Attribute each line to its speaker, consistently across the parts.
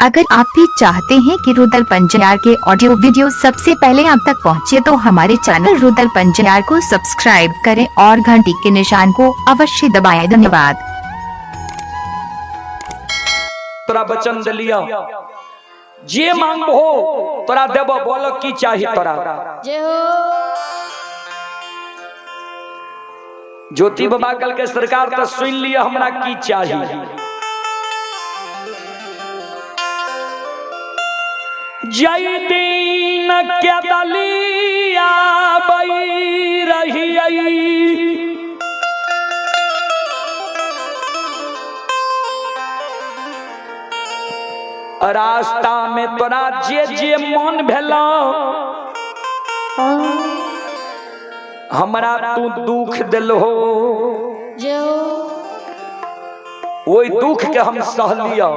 Speaker 1: अगर आप भी चाहते हैं कि रुदल पंजियार के ऑडियो वीडियो सबसे पहले आप तक पहुंचे तो हमारे चैनल रुदल पंजियार को सब्सक्राइब करें और घंटी के निशान को अवश्य दबाएं। धन्यवाद।
Speaker 2: तोरा वचन दिलियो, जे मांगबो तोरा देबो, बोल की चाही तोरा।
Speaker 3: जय हो।
Speaker 2: ज्योति बाबा कल के सरकार तो सुन लिया हमरा की चाही। जय दीन के दलिया बई रही रास्ता में तोरा जे जे मन भेलो हमरा तू दुख दिलहो,
Speaker 3: जय हो।
Speaker 2: ओहि दुख के हम सह लिया।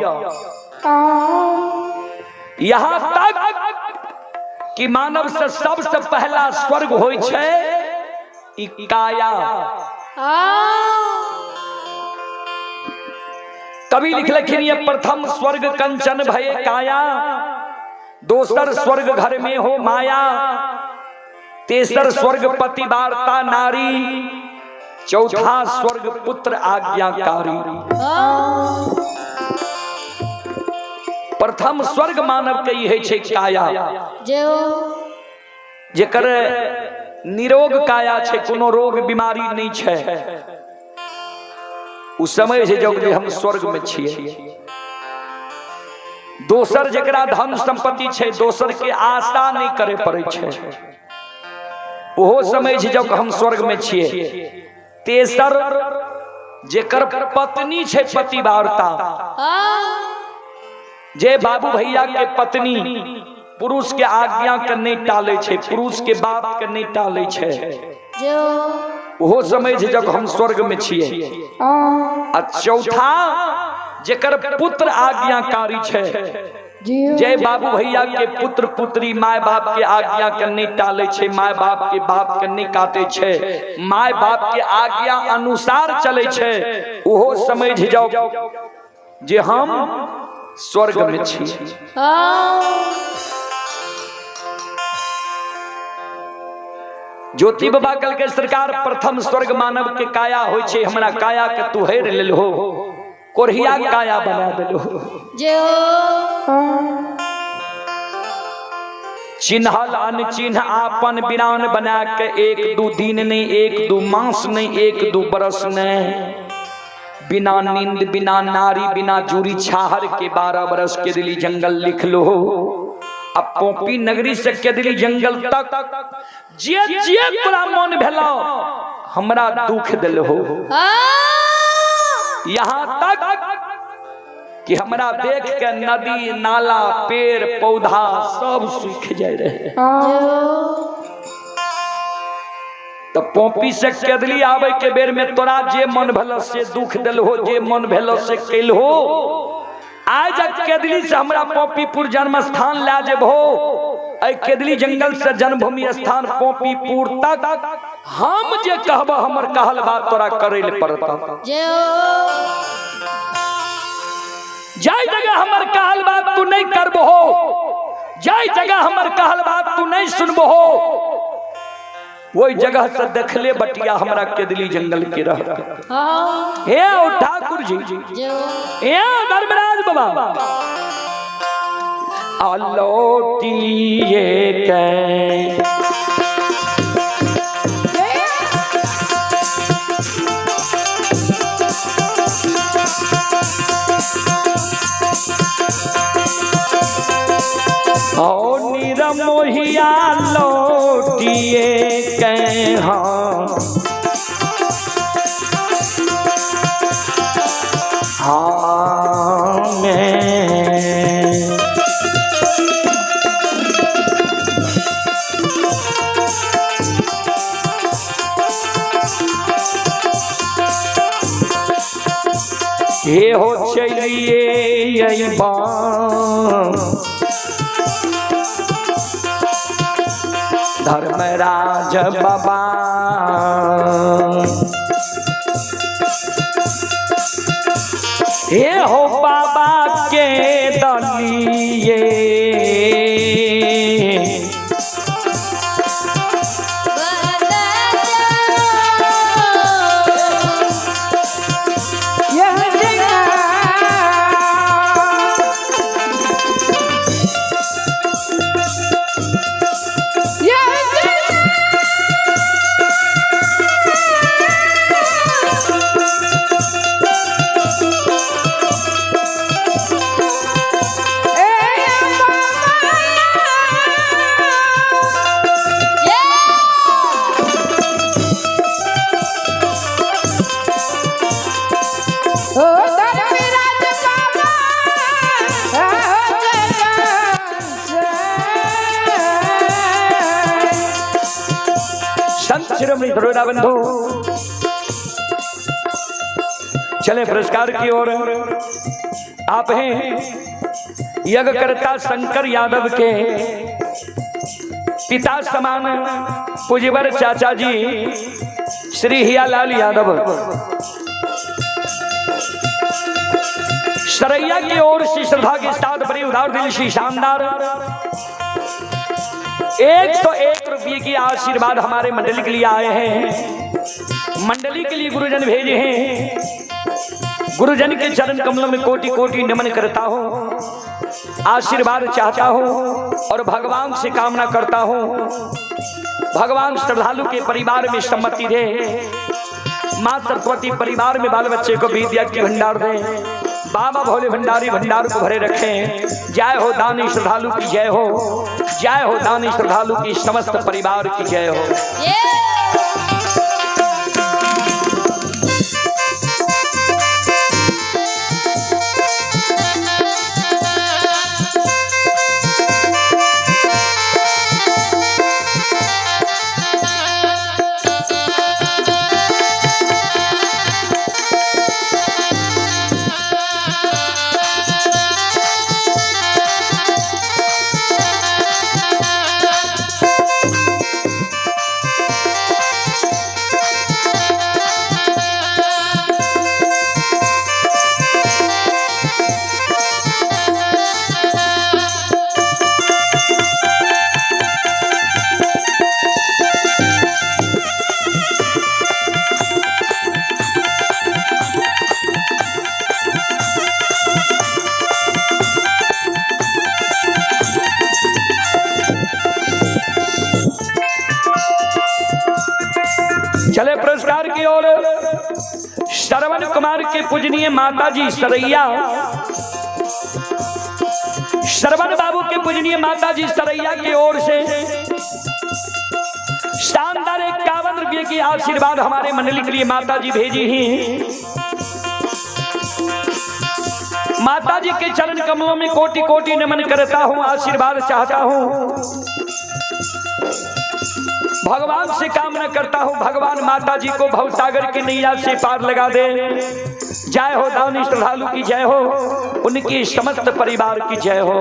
Speaker 2: यहाँ तक कि मानव से सबसे पहला स्वर्ग होइ छै ई काया। कवि लिखलखिन ये प्रथम स्वर्ग कंचन भये काया, दोसर स्वर्ग घर में हो माया, तेसर स्वर्ग पति वार्ता नारी, चौथा स्वर्ग पुत्र आज्ञाकारी। प्रथम स्वर्ग मानव के ई होइ छै काया, जेकर निरोग काया छै, कोनो रोग बीमारी नहीं छै, उ समय छै जब हम स्वर्ग में छियै। दोसर जेकरा धन संपत्ति छै, दोसर के आशा नहीं करे पड़े छै, ओहो समय छै जब हम स्वर्ग में छियै। तेसर जेकर पत्नी छै पति वार्ता, जे बाबू भैया के पत्नी पुरुष के आज्ञा के नहीं टाले छै, पुरुष के बात के नहीं टाले छै, ओहो समय छै जब हम स्वर्ग में छियै। आ चौथा जेकर पुत्र आज्ञाकारी छै, जय बाबू भैया के पुत्र पुत्री my बाप के आज्ञा के नहीं टाले छै, my बाप के बाप के नहीं काटे छै, my बाप के आज्ञा अनुसार चले छै, ओहो समझ जाओ जे हम स्वर्ग में छी। ज्योति बाबा कल के सरकार प्रथम स्वर्ग मानव के काया होइ छै, हमरा काया के तू हेर लेलहो, कोढ़िया काया बना देलहो। चिन्हल अनचिन्ह आपन बिरान बना के एक दू दिन नहीं, एक दू मास नहीं, एक दू बरस नहीं, बिना नींद बिना नारी बिना जूरी छाहर के 12 बरस के दिली जंगल लिख लो। अब पोपी नगरी से केदली जंगल तक जे जे तोरा मन भेलो हमरा दुख दिल हो, यहाँ तक कि हमरा देख के नदी नाला पेड़ पौधा सब सूख जाए रहे। तो पोपी से केदली आवे के बेर में तोरा जे मन भेलो से दुख दिल हो, जे मन भेलो से कैल हो। आज केदली से हमरा पोपीपुर जन्म स्थान ला जेबहो, ऐ केदली जंगल से जन्मभूमि स्थान पोपीपुर तक हम जे कहब हमर कहल बात तोरा करे ले पड़त। जाय जगह हमर कहल बात तू नहीं करबहो, जाय जगह हमर कहल बात तू नहीं सुनबहो, वही जगह से देखले बटिया हमरा केदली जंगल के रह। हे ओ ठाकुर जी, हे धर्मराज बाबा, आलोटिए के ओ निरमोहिया लौटिए के हाँ हाँ में हे हो चलिए अइबा धर्मराज बाबा, हे हो बाबा के दलिया। श्रोता बंधु। चले पुरस्कार की ओर। आप हैं यज्ञकर्ता शंकर यादव के पिता समान पूज्यवर चाचा जी श्री हियालाल यादव सरैया की ओर से श्रद्धा के साथ बड़ी उदार दिल से शानदार 101 रुपये की आशीर्वाद हमारे मंडली के लिए आए हैं। मंडली के लिए गुरुजन भेजे हैं। गुरुजन के चरण कमलों में कोटि कोटि नमन करता हूँ, आशीर्वाद चाहता हूँ और भगवान से कामना करता हूँ भगवान श्रद्धालु के परिवार में सम्मति दे, माँ सरस्वती परिवार में बाल बच्चे को विद्या की भंडार दे, बाबा भोले भंडारी भंडार को भरे रखें। जय हो दानी श्रद्धालु की जय हो, जय हो दानी श्रद्धालु की समस्त परिवार की जय हो। चले पुरस्कार की ओर। श्रवण कुमार के पूजनीय माता जी सरैया, श्रवण बाबू के पूजनीय माता जी सरैया की ओर से शानदार 51 रुपये की आशीर्वाद हमारे मंडली के लिए माता जी भेजी ही। माता जी के चरण कमलों में कोटि कोटि नमन करता हूँ, आशीर्वाद चाहता हूँ, भगवान से कामना करता हूँ भगवान माता जी को भवसागर के नैया से पार लगा दे। जय हो दानी श्रद्धालु की जय हो, उनकी समस्त परिवार की जय हो।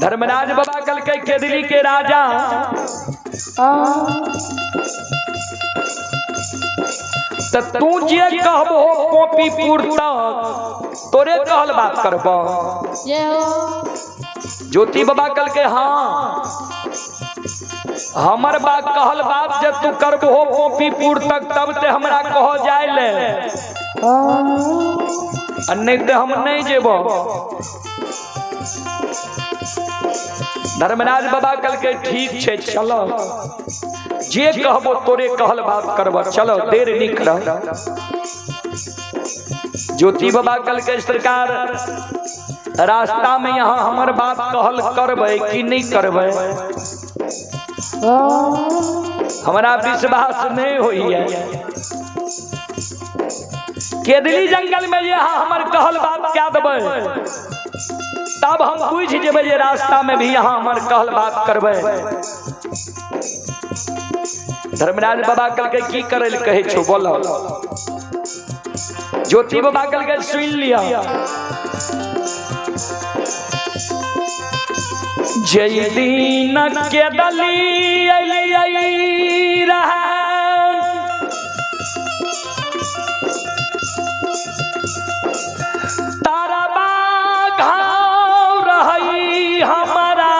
Speaker 2: धर्मराज बाबा कल के केदली के राजा त तू जे कहबो कॉपीपुर तक तोरे कहल बात करबो। ज्योति बाबा कल के हाँ हमर बात कहल बात जब तू करबो कॉपीपुर तक तब ते हमरा कह जाय ले, नहीं ते हम नहीं जेबो। धर्मराज बाबा कल के ठीक छे चलो जे कहबो तोरे कहल बात करब, चलो देर नहीं कर। ज्योति बाबा कल के सरकार रास्ता में यहाँ हमर बात कहल करबै कि नहीं करबै, हमरा विश्वास नहीं होई है। केदली जंगल में यहाँ हमर कहल बात क्या देबै तब हम बुझ जेबै जे रास्ता में भी यहाँ हमर कहल बात करबै। धर्मराज बाबा कल के की करे कहे छो बोलो। ज्योति बाबा कल के सुन लिया जय दीन के दली अली रहा तारा बाघाव रही हमारा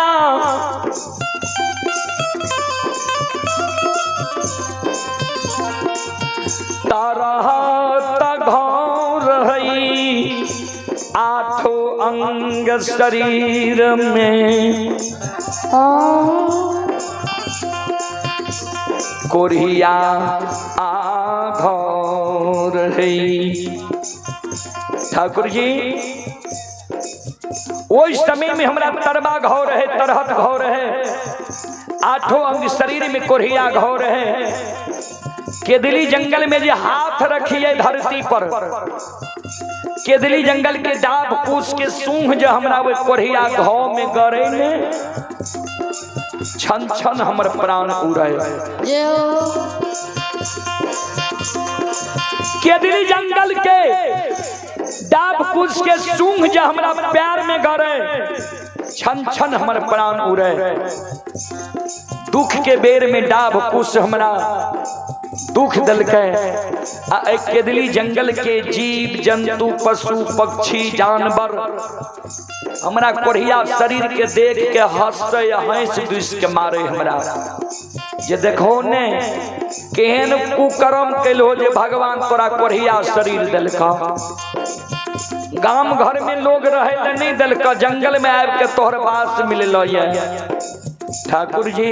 Speaker 2: आठों अंग शरीर में कोरिया आघोर है। ठाकुर जी ओहि समय में हमरा तरबा घोर है, तरहत घोर है, आठों अंग शरीर में कोरिया घोर है। केदली जंगल में जो हाथ रखिए धरती पर केदली जंगल के डाब कुश के सूंघ जे हमरा ओहि कोढ़िया घाव में गरे ने छन छन हमर प्राण उड़े।
Speaker 3: जय हो।
Speaker 2: केदली जंगल के डाब कुश के सूंघ जे हमरा प्यार में गरे छन छन हमर प्राण उड़े। दुख के बेर में डाब कुश हमरा दुख दलकै आ केदली जंगल के जीव जंतु पशु पक्षी जानवर हमरा कोढ़िया शरीर के देख के हंसे हंस दुस के मारे हमरा। जे देखो ने केहन कुकर्म कैलो जे भगवान तोरा कोढ़िया शरीर दिलका। गाम घर में लोग रहे त नहीं दिलका, जंगल में आबि के तोहर बास मिलल ये। ठाकुर जी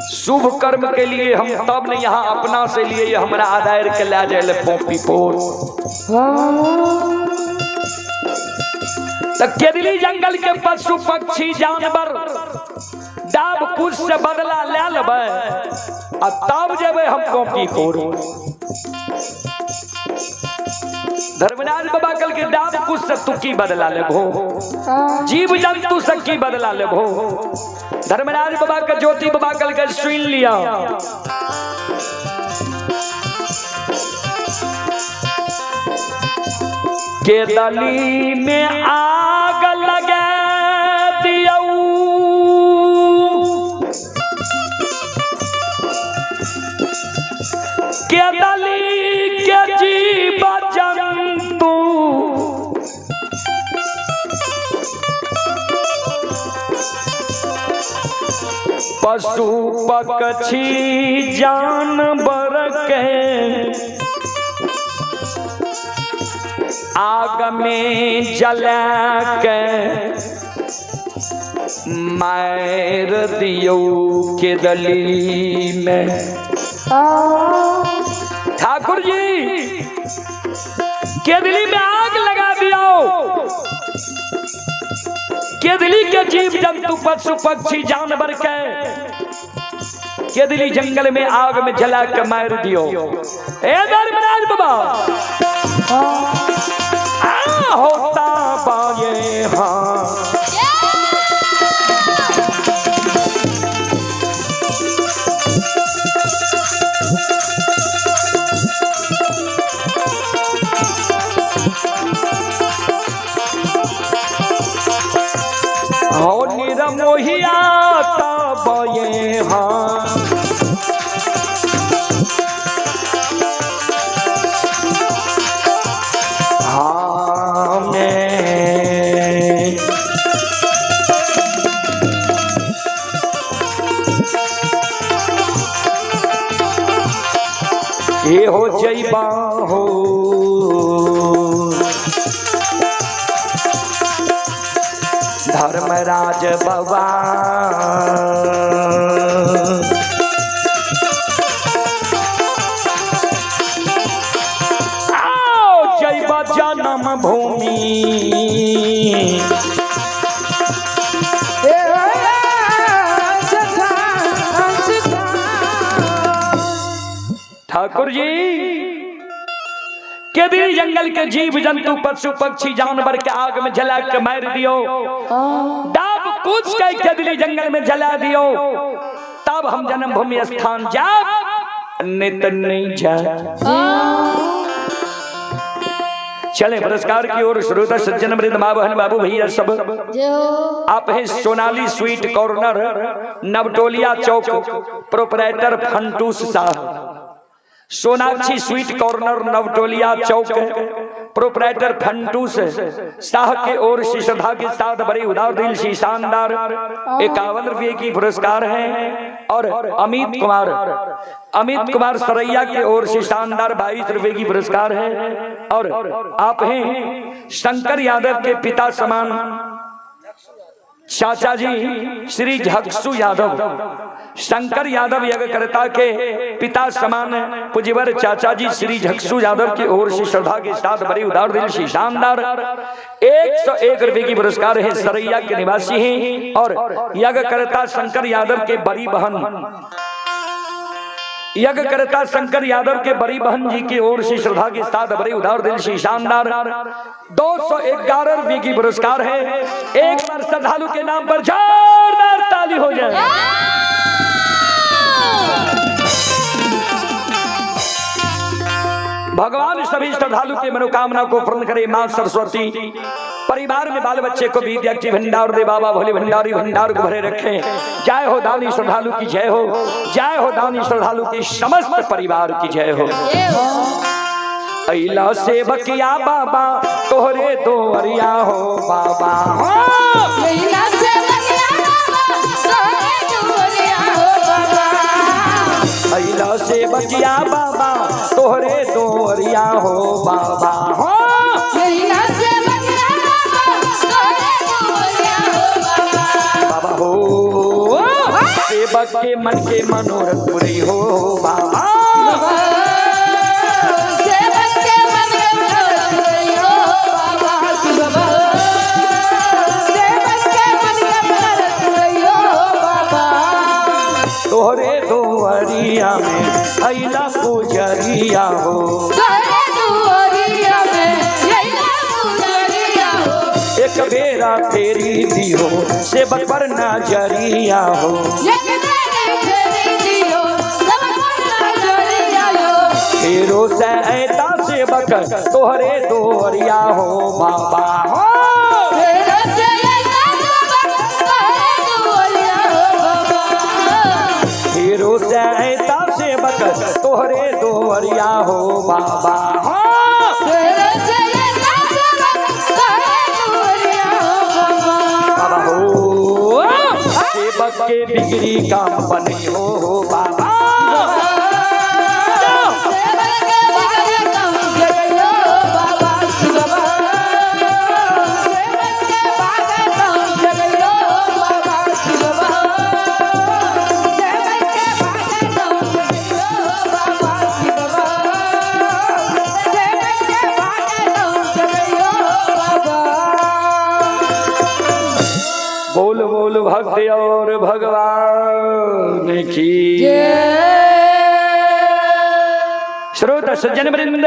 Speaker 2: शुभ कर्म के लिए हम तब ने यहाँ अपना से लिए हमरा आदायर के ला जाए पोपी पोर। तो केदली जंगल के पशु पक्षी जानवर डाब कुश से बदला ले लेबै आ तब जेबै हम पोपी पोर। धर्मराज बाबा कल के डाब कुश से तू की बदला लेबो, जीव जंतु से की बदला लेबो। धर्मराज बाबा के ज्योति बाबा कल के सुन लिया। केदली में आग लगा दियौ, केदली के जीव जंतु पशु पक्षी जानवर के आग में जला के मार दियो केदली में। ठाकुर जी केदली में आग लगा दियो, केदली के जीव जंतु पशु पक्षी जानवर के केदली जंगल में आग में जला के मार दियो। ए धर्मराज बाबा आ होता बाये हाँ हो निरमोहिया तबये हाँ। हाँ में ये हो जइबा हो धर्मराज बाबा। आओ जइबा जन्म भूमि ठाकुर जी केदली जंगल के जीव जंतु पशु पक्षी जानवर के आग में जला के मार दियो, डाब कूच के केदली जंगल में जला दियो, तब हम जन्मभूमि स्थान जाब नहीं तो नहीं जा। चले पुरस्कार की ओर श्रोता सज्जन वृंद माँ बहन बाबू भैया सब। आप हैं सोनाली स्वीट कॉर्नर नवटोलिया चौक, प्रोपराइटर फंटूस साहब। सोनाक्षी स्वीट कॉर्नर नवटोलिया चौक, प्रोपराइटर फंटूस शाह के ओर से श्रद्धा के साथ बड़े उदार दिल से शानदार 51 रुपये की पुरस्कार है। और अमित कुमार सरैया के ओर से शानदार 22 रुपये की पुरस्कार है। और आप हैं शंकर यादव के पिता समान चाचा जी श्री झक्सू यादव, शंकर यादव यज्ञकर्ता के पिता समान पूज्यवर चाचा जी श्री झक्सू यादव की ओर से श्रद्धा के साथ बड़े उदार दिल से शानदार 101 रुपए की पुरस्कार है। सरैया के निवासी हैं और यज्ञकर्ता शंकर यादव के बड़ी बहन यज्ञ करता शंकर यादव के बड़ी बहन जी की ओर से श्रद्धा के साथ बड़े उदार दिल से शानदार 211 रुपये की पुरस्कार है। एक बार श्रद्धालु के नाम पर जोरदार ताली हो जाए। भगवान सभी श्रद्धालु के मनोकामना को पूर्ण करे। मां सरस्वती परिवार में बाल बच्चे को विद्या की भंडार दे। बाबा भोले भंडारी भंडार को भरे रखें। जय हो दानी श्रद्धालु की जय हो। जय हो दानी श्रद्धालु की समस्त परिवार की जय हो। अइला से बकिया बाबा तोहरे दोरिया हो बाबा हो। अइला से बकिया बाबा तोहरे दोरिया हो बाबा हो। बाबा हो सेवक के मन के मनोरथ पूरी हो बाबा। तोहरे दोहरिया में अइला पुजरिया हो। एक बेरा फेरी दियो सेवक पर नजरिया हो। फेरो से ऐता सेवक तोहरे दोहरिया हो बाबा हो। फेरो से ऐता सेवक तोहरे दोहरिया हो बाबा हो। बाबा हो सेवक के बिगड़ी काम बने हो बाबा। बोल बोल भक्त और भगवान की। श्रोता सज्जन वृंद,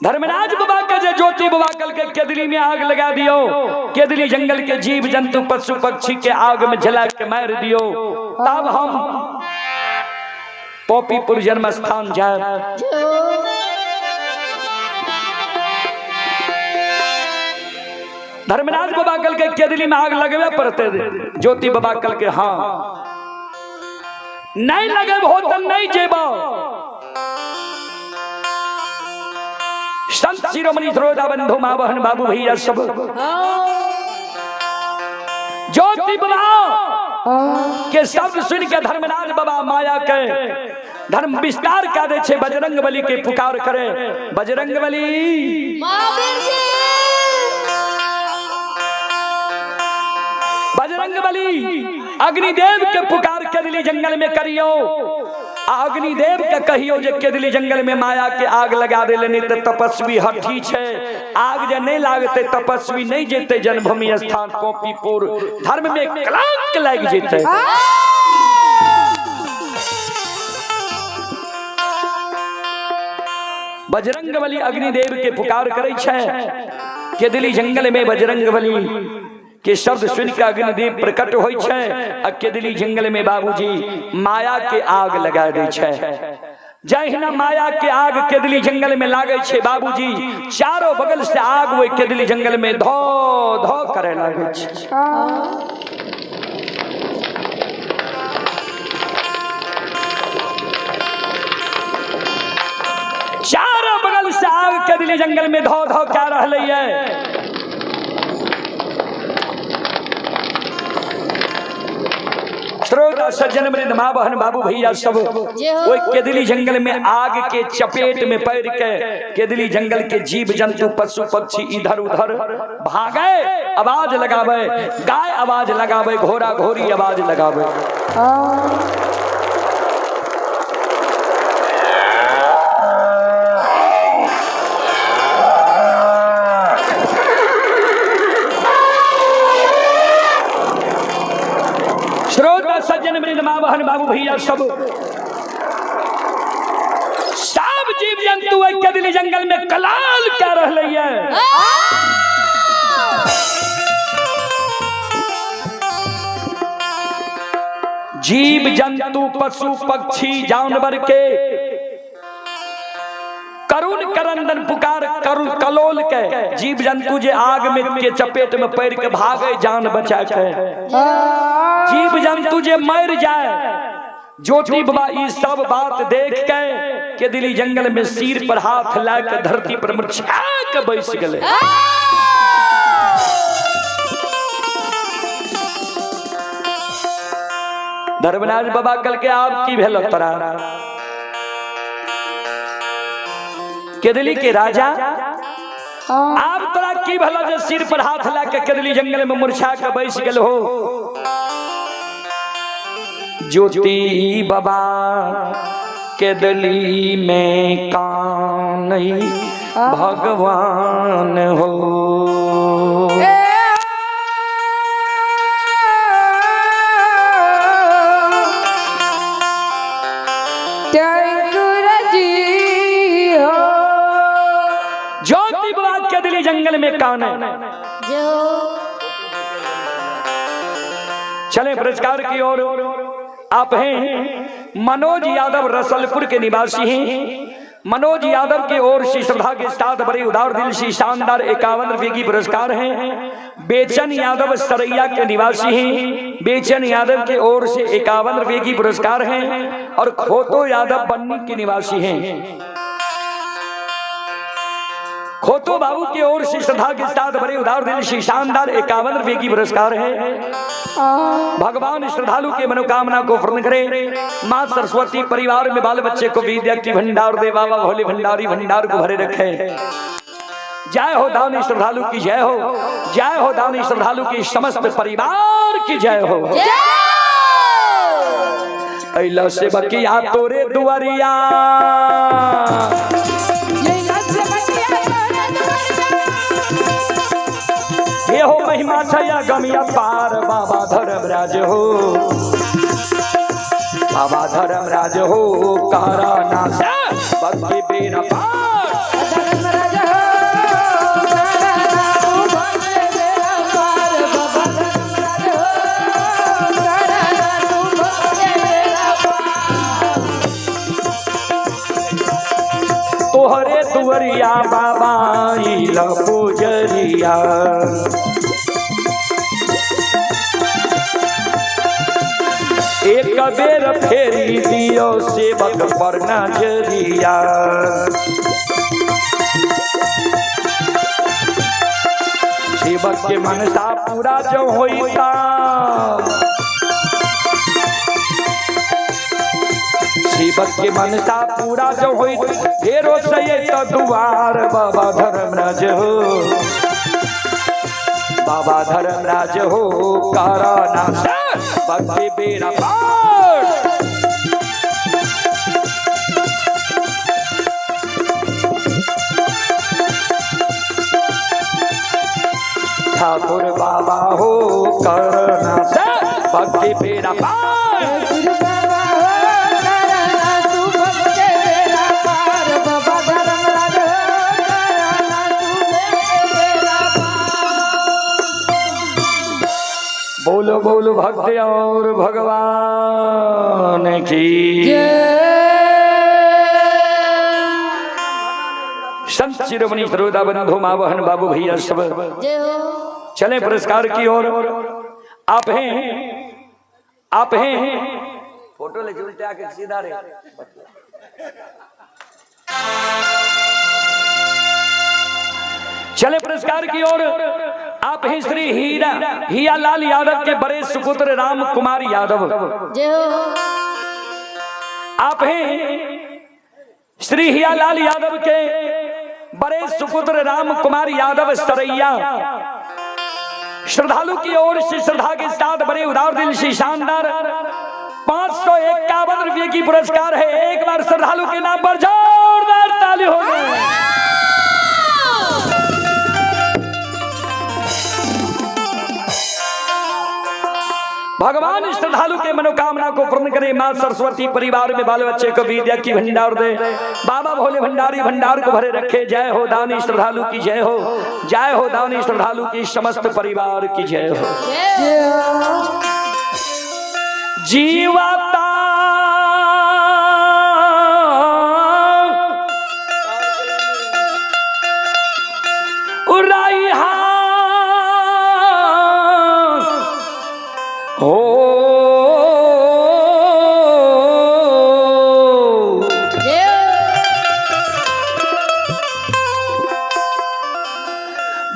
Speaker 2: धर्मराज बाबा के जे ज्योति बाबा कल के केदली में आग लगा दियो, केदली जंगल के जीव जंतु पशु पक्षी के आग में जला के मार दियो, तब हम पोपीपुर जन्म स्थान जाए। धर्मराज बाबा कल के केदली में आग लगवे पड़ते, ज्योति बाबा कल के हाँ नहीं लगे हो तो नहीं जेबा। संत शिरोमणि श्रोता बंधु माँ बहन बाबू भैया सब ज्योति बाबा के शब्द सुन के धर्मराज बाबा माया के धर्म विस्तार कर दे छे, बजरंग बली के पुकार करे। बजरंग बली बजरंग बली अग्निदेव के पुकार केदली जंगल में करियो, अग्निदेव के कहियो जे केदली जंगल में माया के आग लगा दे, नहीं तो तपस्वी हठी छे, आग जे नहीं लागते तपस्वी नहीं जेते जन्मभूमि स्थान पोपीपुर, धर्म में कलंक लाग जेते। बजरंग बली अग्निदेव के पुकार करे छे केदली जंगल में बजरंग बली के शब्द सुन के अग्निदेव प्रकट होई छे, आ केदली जंगल में बाबूजी माया के आग लगा दे छे। जहिना माया के आग केदली जंगल में लागे छे बाबूजी, चारों बगल से आग वही केदली जंगल में धो धो करे लागे छे। चारों बगल से आग केदली जंगल में धो धो क्या रहले है। श्रोता सज्जन वृंद माँ बहन बाबू भैया सब ओई केदली जंगल में आग के चपेट में पड़ के केदली जंगल के जीव जंतु पशु पक्षी इधर उधर भागे, आवाज लगावे, गाय आवाज लगावे, घोड़ा घोड़ी आवाज लगावे। श्रोता सज्जन वृंद माँ बहन बाबू भैया सब सब जीव जंतु एहि कदली जंगल में कलाल कह रहले है। जीव जंतु पशु पक्षी जानवर के करुण करंदन पुकार करुण कलोल के जीव जंतु जे आग में के चपेट में पड़ के भागे जान बचा के, जीव जंतु जे मर जाए, ज्योति बाबा ई सब बात देख के के दिली जंगल में सिर पर हाथ ला के धरती पर मुरझा के बैस गए। धर्मराज बाबा कल के आप की भेल तोरा केदली के राजा, आप तोरा की भला जे सिर पर हाथ ला के केदली जंगल में मुरझा के बैस गेल हो। ज्योति बाबा केदली में कान भगवान हो। ज्योति बाबा केदली जंगल में कान है। चले पुरस्कार की ओर। आप हैं मनोज यादव रसलपुर के निवासी हैं। मनोज यादव की ओर से श्रद्धा के साथ बड़े उदार दिल से शानदार 51 रुपये की पुरस्कार हैं। बेचन यादव सरैया के निवासी हैं। बेचन यादव के ओर से 51 रुपये की पुरस्कार हैं। और खोतो यादव बन्नी के निवासी हैं। खोतो बाबू की ओर से श्रद्धा के साथ बड़े उदार दिल से शानदार 51 रुपये की पुरस्कार है। भगवान श्रद्धालु के मनोकामना को पूर्ण करे। माँ सरस्वती परिवार में बाल बच्चे को विद्या की भंडार दे। बाबा भोले भंडारी भंडार को भरे रखे। जय हो दानी श्रद्धालु की जय हो। जय हो दानी श्रद्धालु की समस्त परिवार की जय हो। अइला से बकिया तोरे दुआरिया, ये हो महिमा छया गमिया पार। बाबा धर्मराज हो, बाबा धर्मराज हो, कारा से भक्ति बेरा पार।
Speaker 3: धर्मराज हो, बाबा धर्मराज हो,
Speaker 2: तोहरे दुअरिया बाबा इला पुजरिया, एक बेर फेरी दियो सेवक पर नजरिया। सेवक के मनसा पूरा जो होता, सेवक के मनसा पूरा जो होई, फेरो सये तो दुआर। बाबा धर्मराज हो, बाबा धर्मराज हो, कारा से भक्ति बेरा पार। ठाकुर बाबा हो, करना से भक्ति बेरा पार। बोलो बोलो भक्त और भगवान की संत शिरोमणि श्रोता बंधु माँ बहन बाबू भैया सब चले पुरस्कार की ओर। आप हैं, आप हैं फोटो ले उल्टा के सीधा रे। चले पुरस्कार की ओर। आप हैं श्री हीरा हियालाल यादव के बड़े सुपुत्र राम कुमार यादव। आप हैं श्री हियालाल यादव के बड़े सुपुत्र राम कुमार यादव सरैया। श्रद्धालु की ओर से श्रद्धा के साथ बड़े उदार दिल से शानदार 551 रुपये की पुरस्कार है। एक बार श्रद्धालु के नाम पर जोरदार ताली हो गई। भगवान श्रद्धालु के मनोकामना को पूर्ण करे। माँ सरस्वती परिवार में बाल बच्चे को विद्या की भंडार दे। बाबा भोले भंडारी भंडार को भरे रखे। जय हो दानी श्रद्धालु की जय हो। जय हो दानी श्रद्धालु की समस्त परिवार की जय हो। जीवाता उराइहा हो,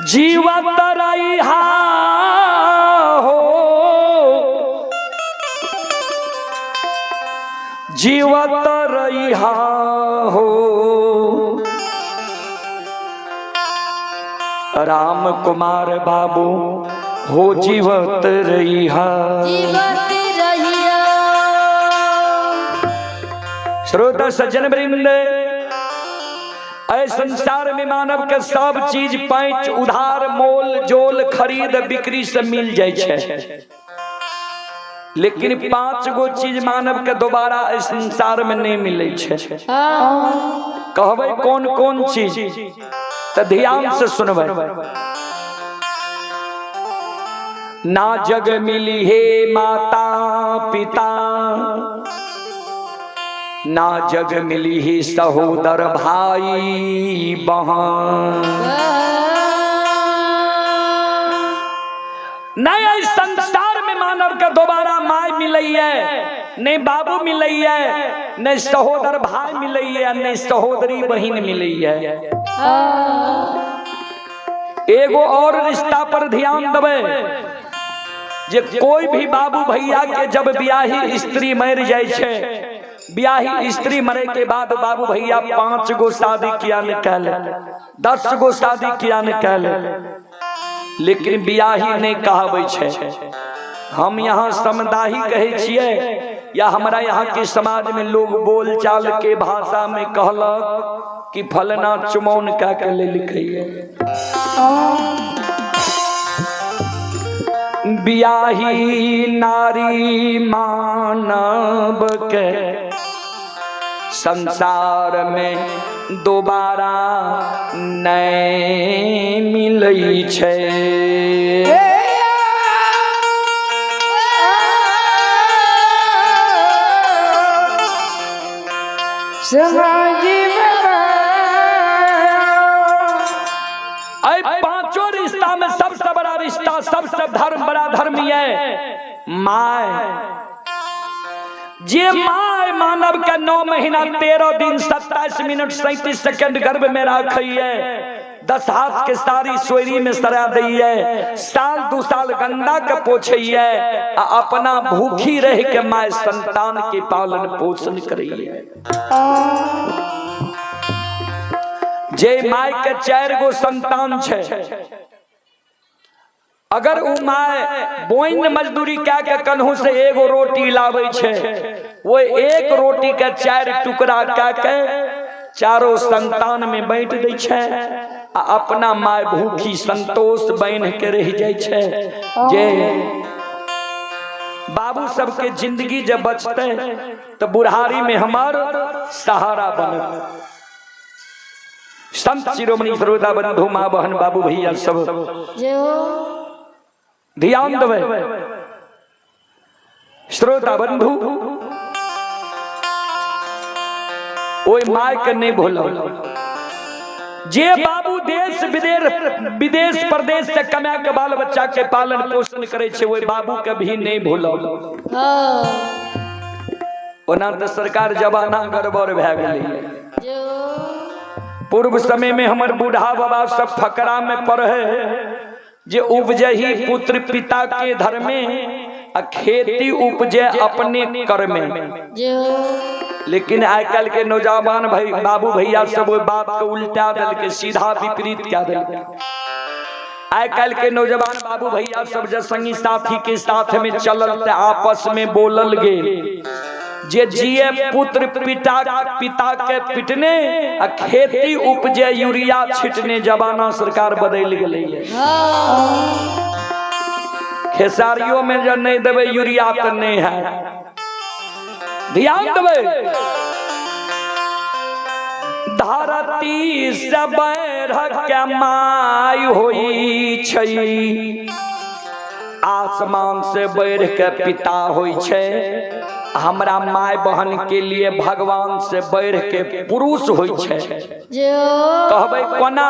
Speaker 2: जीवत रहिहा हो, जीवत रहिहा हो। राम कुमार बाबू हो जीवत रहिहा,
Speaker 3: जीवत रहिया।
Speaker 2: श्रोता सज्जन वृंद, ऐ संसार में मानव के सब चीज पैंच उधार मोल जोल खरीद बिक्री से मिल जाए छै, लेकिन 5 गो चीज मानव के दोबारा ऐ संसार में नहीं मिले छै। कहबै कौन कौन चीज तो ध्यान से सुनबै। ना जग मिली हे माता पिता, ना जग मिली ही सहोदर भाई बहन। नहीं इस संसार में मानव के दोबारा my मिलैये, नहीं बाबू मिलैये, नहीं सहोदर भाई मिलैये, नहीं सहोदरी बहन मिलैये। एगो और रिश्ता पर ध्यान देबै जे कोई भी बाबू भैया के जब ब्याही स्त्री मर जाय छै, ब्याही स्त्री मरे के बाद बाबू भैया 5 गो शादी किया ने कहले, 10 गो शादी किया ने कहले, लेकिन ब्याही नहीं कहबै छै। हम यहाँ समदाही कहै छियै या हमरा यहाँ के समाज में लोग बोलचाल के भाषा में कहलक कि फलना चुमौन कह के ले लिखैये। बियाही नारी मानव के संसार में दोबारा नहीं मिलै छै। पांचों रिश्ता में सबसे बड़ा रिश्ता, सबसे धर्म बड़ा धर्म ये my. जे my मानव के 9 महीना 13 दिन 27 मिनट 37 सेकंड गर्भ में रखिए, 10 हाथ के सारी सोयरी में सरा दैये, साल 2 साल गंदा के पोछैये, आ अपना भूखी रह के my संतान के पालन पोषण करैये। जे my के 4 गो संतान छे, अगर उ my बोइन मजदूरी कए के कन्हू से एगो रोटी लाबै छे, वो एक रोटी के 4 टुकड़ा कए के चारों संतान में बांट दै छे, आ अपना my भूखी संतोष बन के रह जाय छे। जे बाबू सबके जिंदगी जब बचते तो बुढ़ारी में हमार सहारा बनत। संत शिरोमणि श्रोता बंधु माँ बहन बाबू भैया सब ध्यान देबै। श्रोता बंधु ओय my के नहीं भूलो। जे बाबू देश विदेश प्रदेश से कमा के बाल बच्चा के पालन पोषण करे छे, ओय बाबू के भी नहीं भूलो। ओना तो सरकार जमाना गड़बड़ भए गेलै। पूर्व समय में हमर बूढ़ा बाबा सब फकरा में पढ़े जे उपजही पुत्र पिता के धर्म में आ खेती उपजे अपने कर में। लेकिन आजकल के नौजवान भाई बाबू भैया सब वो बात के उल्टा दल के सीधा विपरीत क्या दल। आजकल के नौजवान बाबू भैया सब जब संगी साथी के साथ में चलल आपस में बोलल गेल जे जिए पुत्र पिता पिता के पिटने आ खेती उपजे यूरिया छिटने। जमाना सरकार बदल गेलै। खेसारियो में जब नहीं देवे यूरिया तो नहीं है। ध्यान देवे, धरती से बैर के माय होई छै, आसमान से बढ़ के पिता होई छै। हमरा my बहन के लिए भगवान से बढ़ के पुरुष होई छै। कहबै कोना?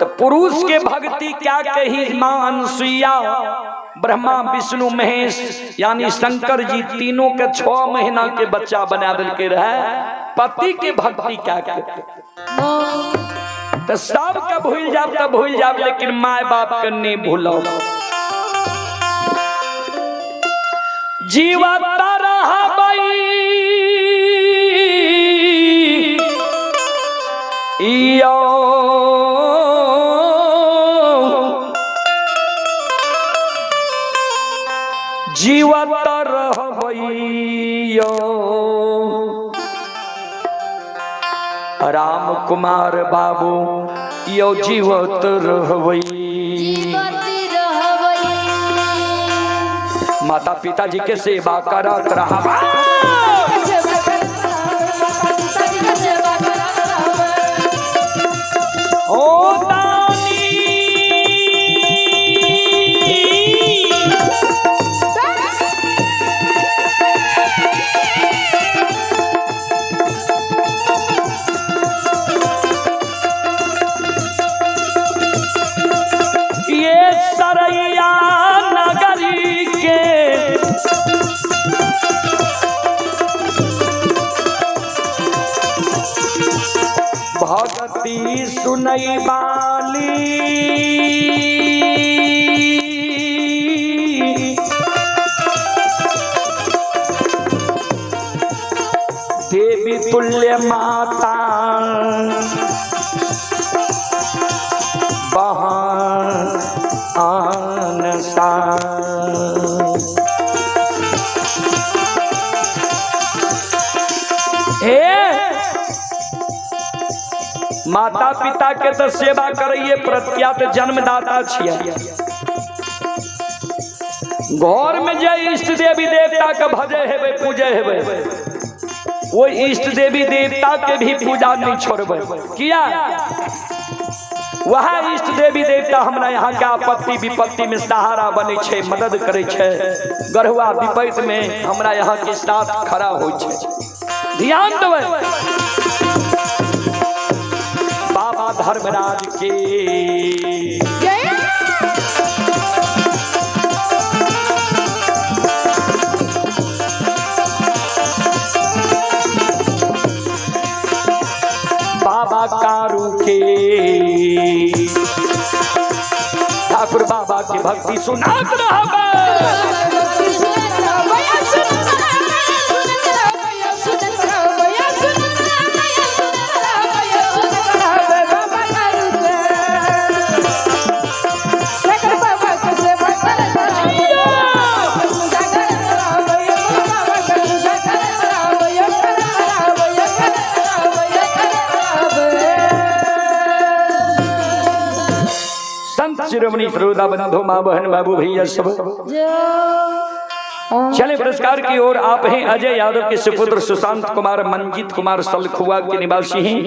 Speaker 2: तो पुरुष के भक्ति क्या कही मां अनसुईया, ब्रह्मा विष्णु महेश यानी शंकर जी तीनों के 6 महीना के बच्चा बना दिलके रहे पति के भक्ति क्या के। तो सबके भूल जाब तो भूल जाब, लेकिन my बाप के नहीं भूलो। जीवत रहबै यो जीवत रहबै यो राम कुमार बाबू यो जीवत रहबै। माता पिताजी के सेवा करत रहबा। ओ दानी ये सरैया नगरी के भक्ति सुनई बाली, देवी तुल्य माता बहन आन सा। माता पिता के तो सेवा करिए, प्रत्यात जन्मदाता छियै। घर में जे इष्ट देवी देवता के भजे हेबै पूजे हेबै, वो इष्ट देवी देवता के भी पूजा नहीं छोड़बै। किया? वह इष्ट देवी देवता हमरा यहाँ के आपत्ति विपत्ति में सहारा बने छै, मदद करे छै, गढ़ुआ विपत्ति में हमरा यहाँ के साथ खड़ा होइ छै। ध्यान देबै बाबा धर्मराज के। बाबा कारू के, ठाकुर बाबा की भक्ति सुनात रहबा। शिरोमणि श्रोता बंधु माँ बहन बाबू भैया सब चले पुरस्कार की ओर। आप हैं अजय यादव के सुपुत्र सुशांत कुमार मंजीत कुमार सलखुआ के निवासी हैं।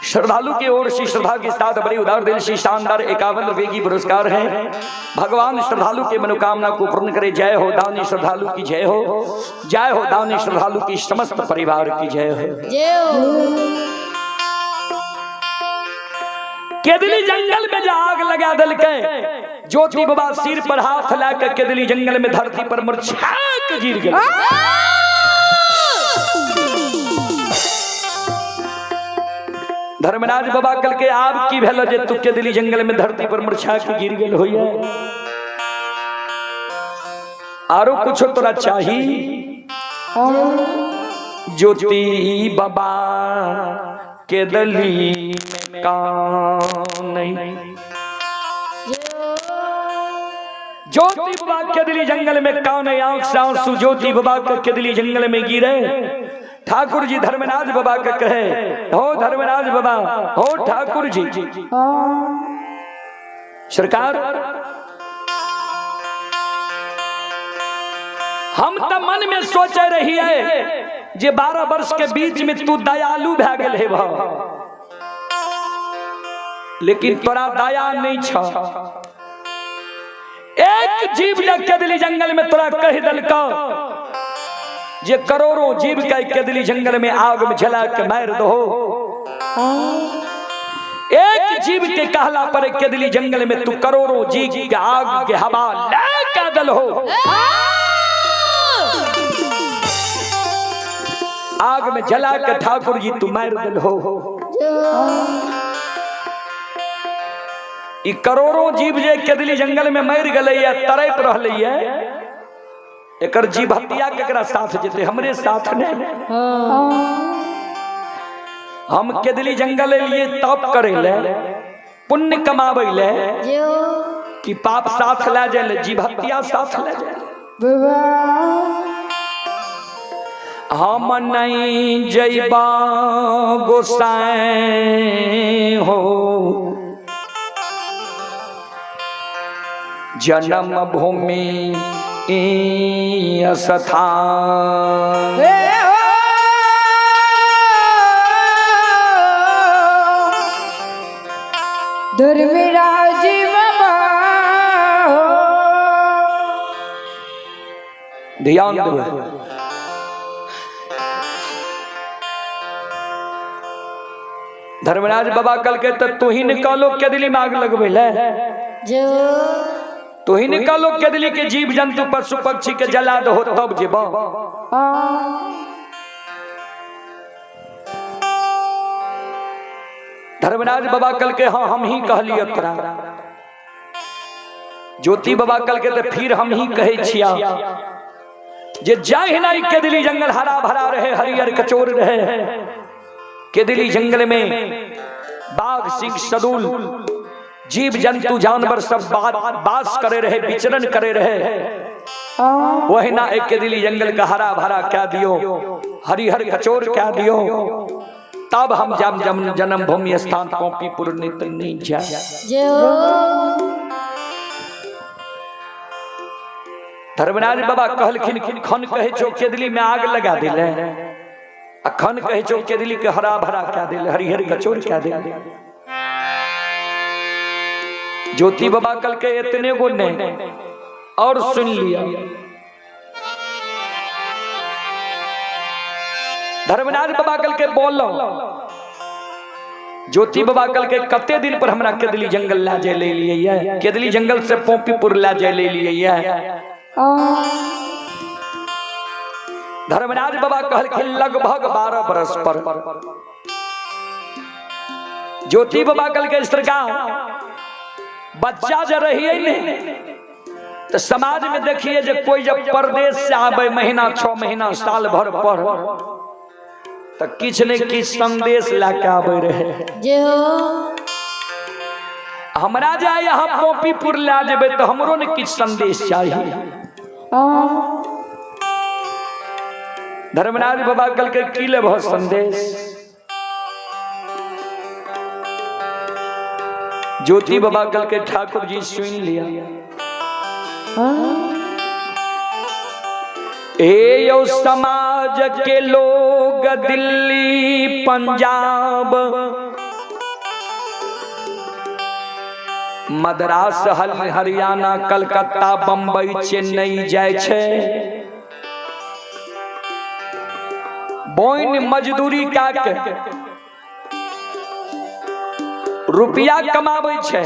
Speaker 2: श्रद्धालु की ओर से श्रद्धा के साथ बड़े उदार दिल से शानदार 51 रुपए की पुरस्कार है। भगवान श्रद्धालु के मनोकामना को पूर्ण करे। जय हो दानी श्रद्धालु की जय हो, जय हो दानी श्रद्धालु की समस्त परिवार की जय हो। केदली जंगल में जो आग लगा दिलके, ज्योति बाबा सिर पर हाथ लाकर केदली जंगल में धरती पर मुरझा के गिर गए। धर्मराज बाबा कल के आब की भेल जे तू केदली जंगल में धरती पर मुरझा के गिर गेल होइए, आरो कुछ तोरा चाही? ज्योति बाबा केदली में कान नहीं। ज्योति बाबा केदली जंगल में कान, आंख से आंसू ज्योति बाबा के केदली जंगल में गिरे। ठाकुर जी धर्मराज बाबा के कहे, हो धर्मराज बाबा, हो ठाकुर जी सरकार, हम तऽ मन में सोचे रहिए जे 12 वर्ष के बीच में तू दयालु भए गेल हे लेकिन तोरा दया नहीं छ। एक जीव जे केदली जंगल में तोरा कह दिलको जे करोड़ों जीव के केदली जंगल में आग में जला के मार दो। एक जीव के कहला पर केदली जंगल में तू करोड़ों जीव के आग के हवा ले के दल हो। आग में जला के ठाकुर जी तू मार दल हो। ई करोड़ों जीव जे केदली जंगल में मर गए तड़प रहले एकर जीव हत्या केकरा साथ जेते? हमरे साथ ने। हम केदली जंगल लिए तप करे ले, पुण्य कमावे ले कि पाप साथ ले जाए, जीव हत्या साथ ले जाए। हम नहीं जइबा गोसाई हो जन्म भूमि स्थान।
Speaker 4: धर्मराज बाबा
Speaker 2: ध्यान देबै। धर्मराज बाबा कल के तो तू ही निकालो केदली में आग लगबै ले, तू ही निकालो केदली के जीव जंतु पशु पक्षी के जला दो तब जेबो। धर्मराज बाबा कल के हाँ हम ही कहलिए तोरा। ज्योति बाबा कल के तो फिर हम ही कहे छिया जे जाहि नहीं केदली जंगल हरा भरा रहे, हरियर कचोर रहे। केदली जंगल में बाघ सिंह सदुल जीव जंतु जानवर सब बास करे रहे, विचरण करे रहे। वही ना एक केदली जंगल का हरा भरा क्या दियो, हरिहर कचोर क्या दियो, तब हम जम जम जन्म भूमि स्थान कॉपीपुर नित्य नहीं जाए। धर्मराज बाबा कहलखिन खन कहे छो केदली में आग लगा दिले, आ खन कहे छो केदली के हरा भरा क्या दिले, हरिहर कचोर क्या दिले। ज्योति बाबा कल के इतने गो नहीं और सुन लिया। धर्मराज बाबा कल के बोलो ज्योति बाबा कल के कते दिन पर हमरा केदली जंगल ला जाए ले लिए, केदली जंगल से पोपीपुर ला जाए ले लिए। धर्मराज बाबा कहलखिन लगभग 12 बरस पर। ज्योति बाबा कल के सरकार बच्चा जब रहिए ने तो समाज में देखिए जे कोई जब परदेश से आवे महीना 6 महीना साल भर पर तो किछ ने किछ संदेश लाके आवे रहे। हमरा जाए यहाँ पोपीपुर ला जेबे तो हमरो ने किछ संदेश चाहिए। धर्मराज बाबा कल के की लेबह संदेश? ज्योति बाबा कल के ठाकुर जी सुन लिया। ए यो समाज के लोग दिल्ली पंजाब मद्रास हरियाणा कलकत्ता बंबई चेन्नई जाय छे, बोइन मजदूरी का के रुपया कमाबै छे,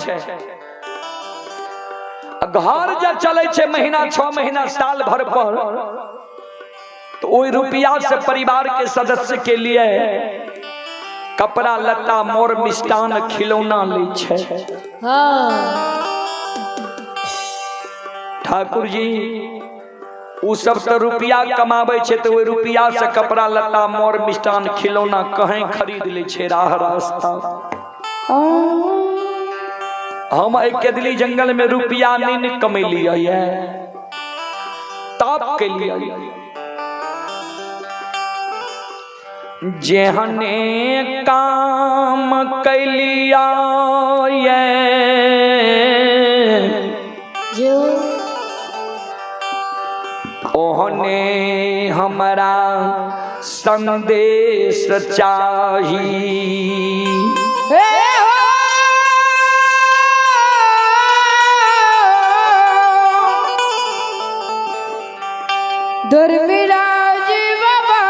Speaker 2: घर जा चले छे महीना 6 महीना साल भर पर तो वही रुपया से परिवार के सदस्य के लिए कपड़ा लत्ता मोर मिष्टान खिलौना लै छे। ठाकुर जी उ सब तो रुपया कमाबै छे तो वही रुपया से कपड़ा लत्ता मोर मिष्टान खिलौना कहीं खरीद ले छे राह रास्ता। हम एक केदली जंगल में रुपया नहीं कमेलिए तब के लिए जेहने काम कैलिया ओहने हमरा संदेश चाही।
Speaker 4: हे हो धर्मराज बाबा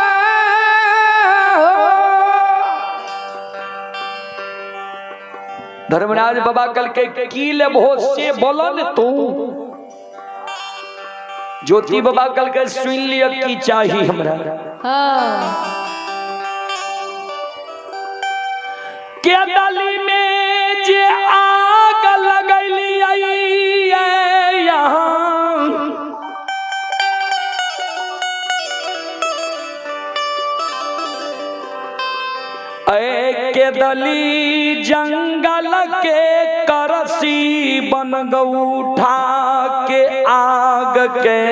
Speaker 2: धर्मराज बाबा कहलकै की लेबहो से बोलो ने तू। ज्योति बाबा कहलकै सुनि लिअ की चाही हमरा।
Speaker 3: हाँ
Speaker 2: के दली में जे आग लगैलियै यहाँ, ऐ के दली जंगल के करसी बन गौठा के आग के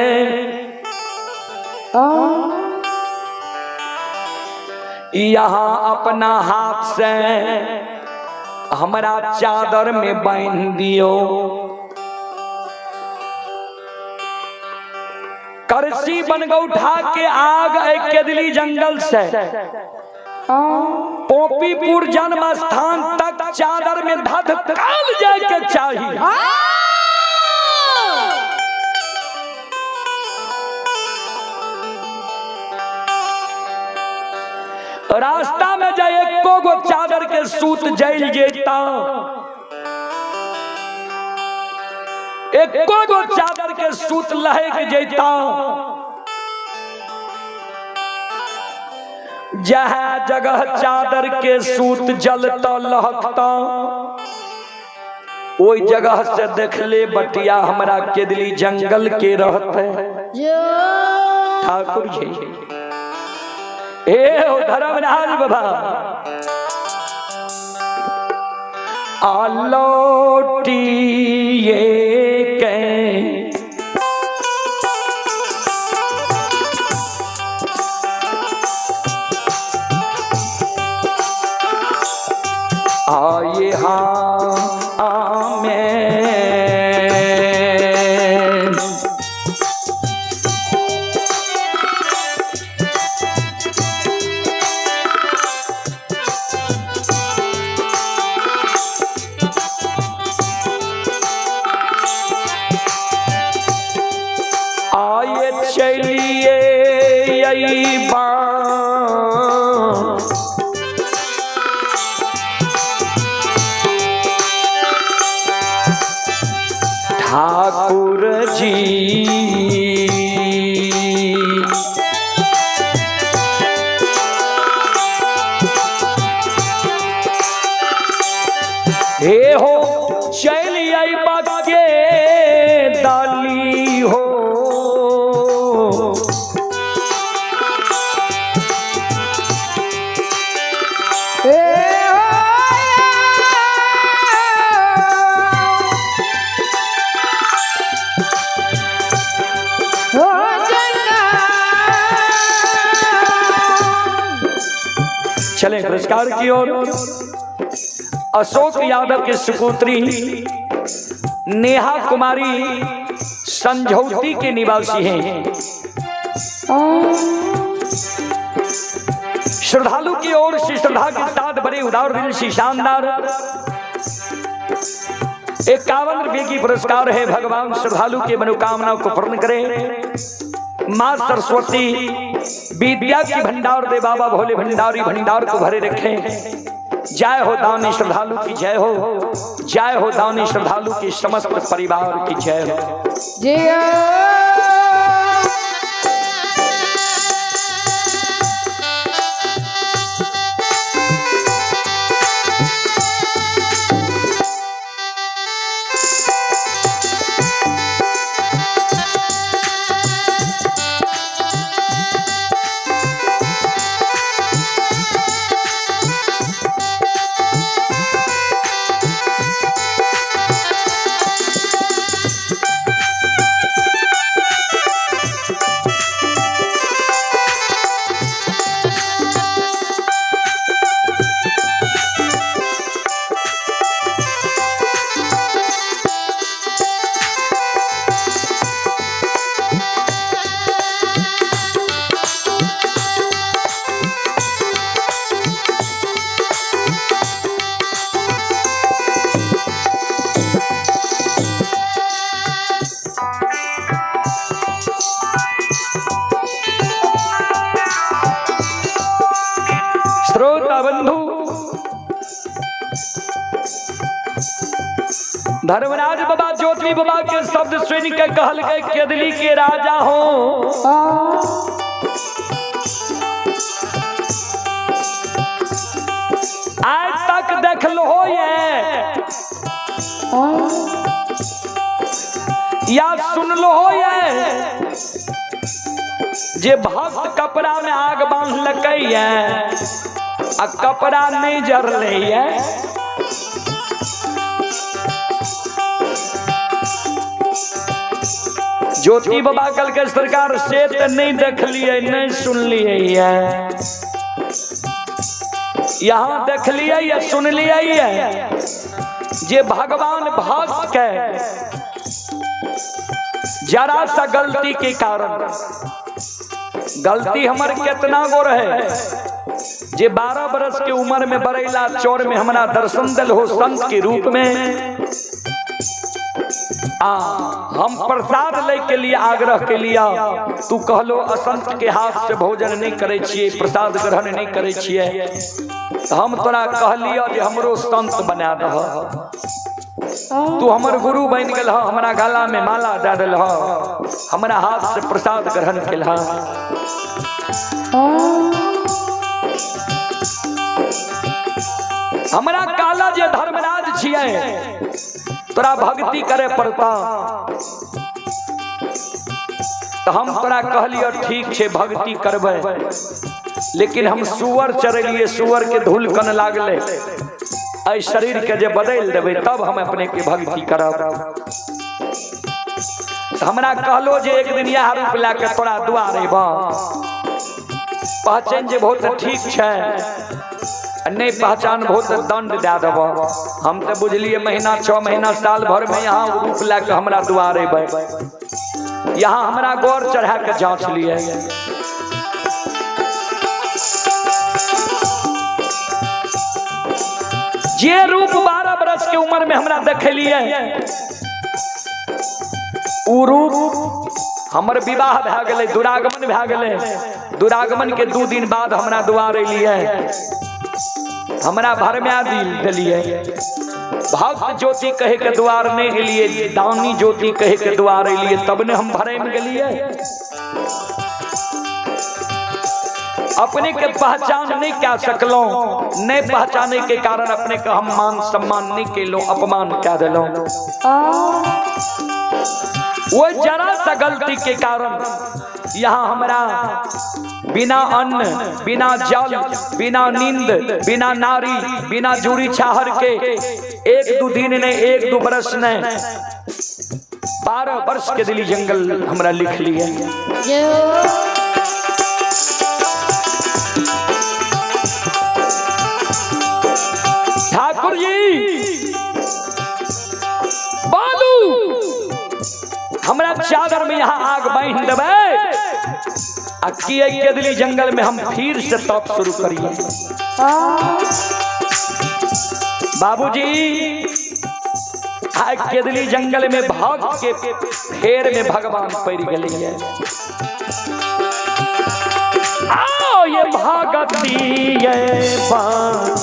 Speaker 2: यहाँ अपना हाथ से हमरा चादर में बांध दियो। करसी बनगौठा के आग एक केदली जंगल से पोपीपुर जन्म स्थान तक चादर में धधकाल जाए के चाहिए। रास्ता में जाए एको गो चादर के सूत जल जेता, एको गो चादर के सूत लहक जेता, जहाँ जगह चादर के सूत जलता लहकता ओई जगह से देखले बटिया हमरा केदली जंगल के रहते। ठाकुर जी ए हो धर्मराज बाबा आलोटिए के आए हाँ में आए चलिए अइबा ठाकुर जी। हे हो चल अइबा के डाली हो,
Speaker 4: हे हो जंगा।
Speaker 2: चले पुरस्कार की ओर। अशोक यादव के सुपुत्री नेहा कुमारी संझौती के निवासी हैं। श्रद्धालु की ओर से श्रद्धा के साथ बड़े उदार दिल से शानदार 51 रुपये की पुरस्कार है। भगवान श्रद्धालु के मनोकामना को पूर्ण करें। माँ सरस्वती विद्या की भंडार दे बाबा भोले भंडारी भंडार को भरे रखें। जय हो दानी श्रद्धालु की जय हो, जय हो दानी श्रद्धालु की समस्त परिवार की जय हो।
Speaker 4: जय।
Speaker 2: बंधु धर्मराज बाबा ज्योति बाबा के शब्द सुन के कहल गए केदली के राजा हो। आज तक देख लो ये या सुन लो ये जे भक्त कपड़ा में आग बांध लकै आ कपड़ा नहीं जरले ये। ज्योति बाबा कल के सरकार से तो नहीं देख लिए नहीं सुन लिए ये, यहाँ देख लिया या सुन लिया ये जे भगवान भक्त के जरा सा गलती के कारण, गलती हमर कितना गो रहे जे 12 बरस के उम्र में बरेला चौर में हमरा दर्शन दिल हो संत के रूप में, आ हम प्रसाद ले के लिए आग्रह के लिया, तू कहलो असंत के हाथ से भोजन नहीं करे छिए, प्रसाद ग्रहण नहीं करे छिए, हम तोरा कहलियो जे हमरो संत बना दह, तू हमर गुरु बन गेल ह, हमरा गला में माला दे दिल ह, हमरा हाथ से प्रसाद ग्रहण केल ह। हमरा काला जे धर्मराज छिए तोरा भक्ति करे पड़ता, तो हम तोरा कहलियो ठीक छे भक्ति करबै, लेकिन हम सुअर चरेलिए, सुअर के धूल कन लागले, एहि शरीर के जे बदल देबै तब हम अपने के भक्ति करब। हमरा कहलो जे एक दिन यह रूप लए के तोरा दुआर अयबह, पहचान जे बहुत ठीक छै, नहीं पहचान बहुत दंड दे देबह। हम तो बुझलिए महीना 6 महीना साल भर में यहाँ रूप लए के हमरा दुआर अयबै, यहाँ हमरा गौर चढ़ा के जांच लिए। जे रूप 12 बरस के उम्र में हमरा देखेलिए उ रूप हमर विवाह भए गेलै, दुरागमन भए गेलै, दुरागमन के 2 दिन बाद हमरा दुआर एलिए, हमरा भरमाया दिलिए, भक्त ज्योति कहे के द्वार नहीं एलिए, दानी ज्योति कहे के द्वार एलिए, तब ने हम भरम गेलिए। अपने के पहचान नहीं क्या सकलो, नहीं पहचाने के कारण अपने के हम मान सम्मान नहीं केलो, अपमान क्या दिलो। वो जरा सा गलती के कारण यहाँ हमरा बिना अन्न बिना जल बिना नींद बिना नारी बिना जूरी छाहर के 1-2 दिन ने 1-2 बरस ने 12 वर्ष के दिली जंगल हमरा लिख लिए। ठाकुर जी बालू हमरा चादर में यहाँ आग बांध देबै आ किए केदली जंगल में हम फिर से तप शुरू करिए। बाबूजी आग केदली जंगल में भक्त के फेर में भगवान पड़ गए। आओ ये भगती ये बात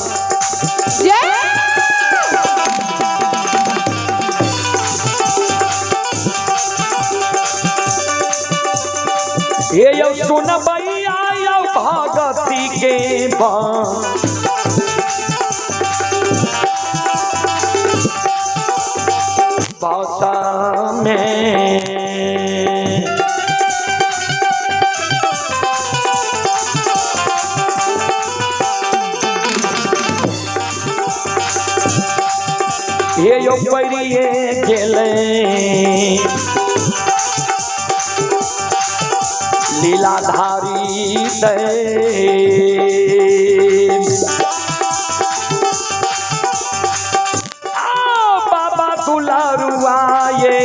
Speaker 2: ये यो सुन भैया यो भगती के बात बासा में ये यो परिये गेले लीलाधारी देव। आओ बाबा दुलारुआ ये